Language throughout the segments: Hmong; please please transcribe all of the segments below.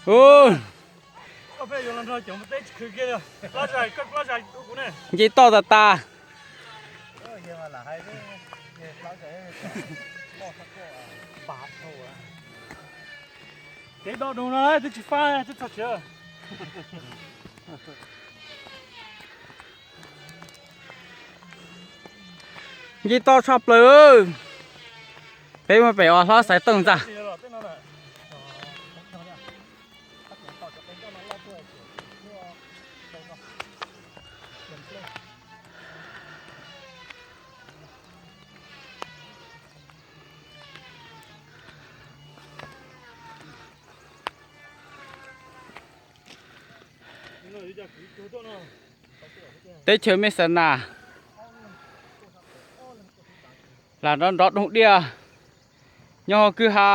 Ub, nce toj tas tas. Kev do du no twb tsis fab twb txog tsev. Nce toj tshaj plaws. Peb mus pem os hlob Xaiv Tooj ntxa. Teb chaws Mexana, lam nrov nrov doog diaj, nyob hauv kwj ha.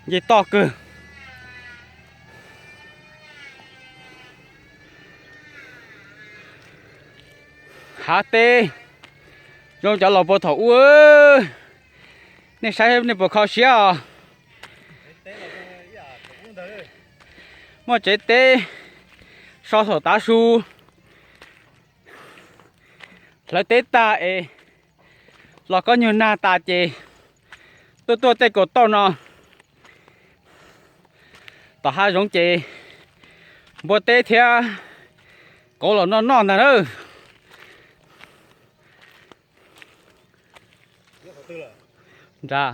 Nce toj kawg. Hav teb zoo cov laus puag thaum ub. Nej saib nej puas kho siab os? Muaj tsev teb so thaum tav su, hlawv teb tag es los kob nyuag nag tas ces tuaj tuaj tej kaum tauj no tom hav zoov ces npua teb thiab kauv los noj noj ntag na. Nra.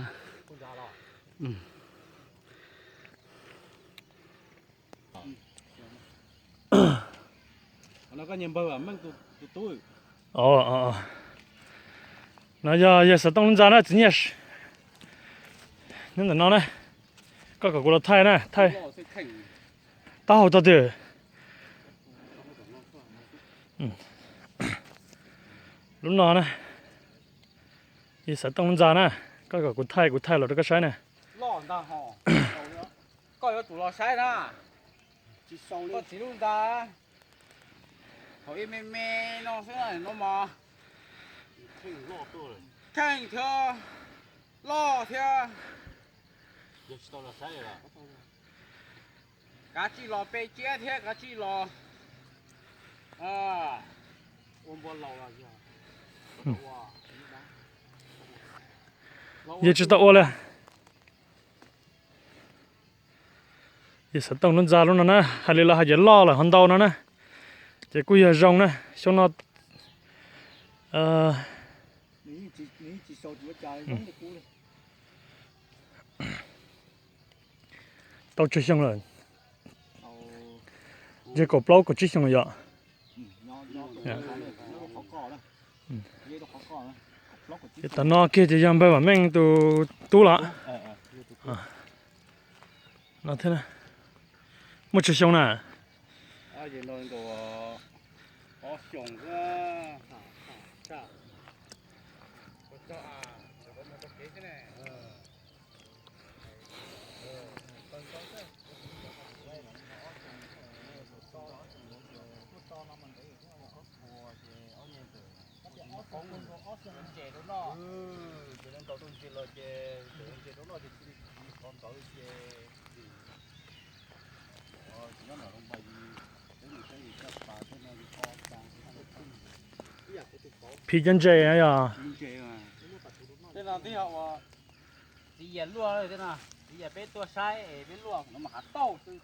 No yog yawg Xav Tooj lub ntxa na txiv Nyiaj. Nyob ntawm no na, koj kom kuv los thaij na, thaij taub hau tog twg. Lub no na, yawg Xav Tooj lub ntxa na, koj kom kuv thaij, kuv thaij los rau koj saib na. Koj yuav tsum los saib na. Koj txiv lub ntxa, thaum ib me me no xwb no mas kheej thiab loj thiab. Kav tsij los pe tsiab thiab kav tsij los ua npua laus los yog. Yawg tsis tau ua li. Yawg Xav Tooj lub ntxa lub no na, hais li los hais ces loj lawm ho ntau no na, ces kuj yog zoo na, xyoo no tau tsawg xyoo lawm? Yog kaum plaub kaum tsib xyoo yom. Ces tam no kiag ces yog npawg Vam Meej tus tub los. No thiab, muaj tsawg xyoo na? Phim cov ntses no yog. Tej no twb yog uas txiv Yias luaj, tej no txiv Yias peb tuaj saib es peb luaj no mas hav tauj xwb.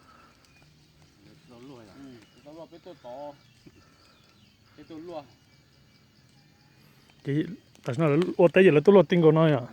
Tsis tau luaj, peb tuaj tod, peb tuaj luaj. Ces tam sim no ua teb ces lawv tuaj luaj ti nkaus no yom.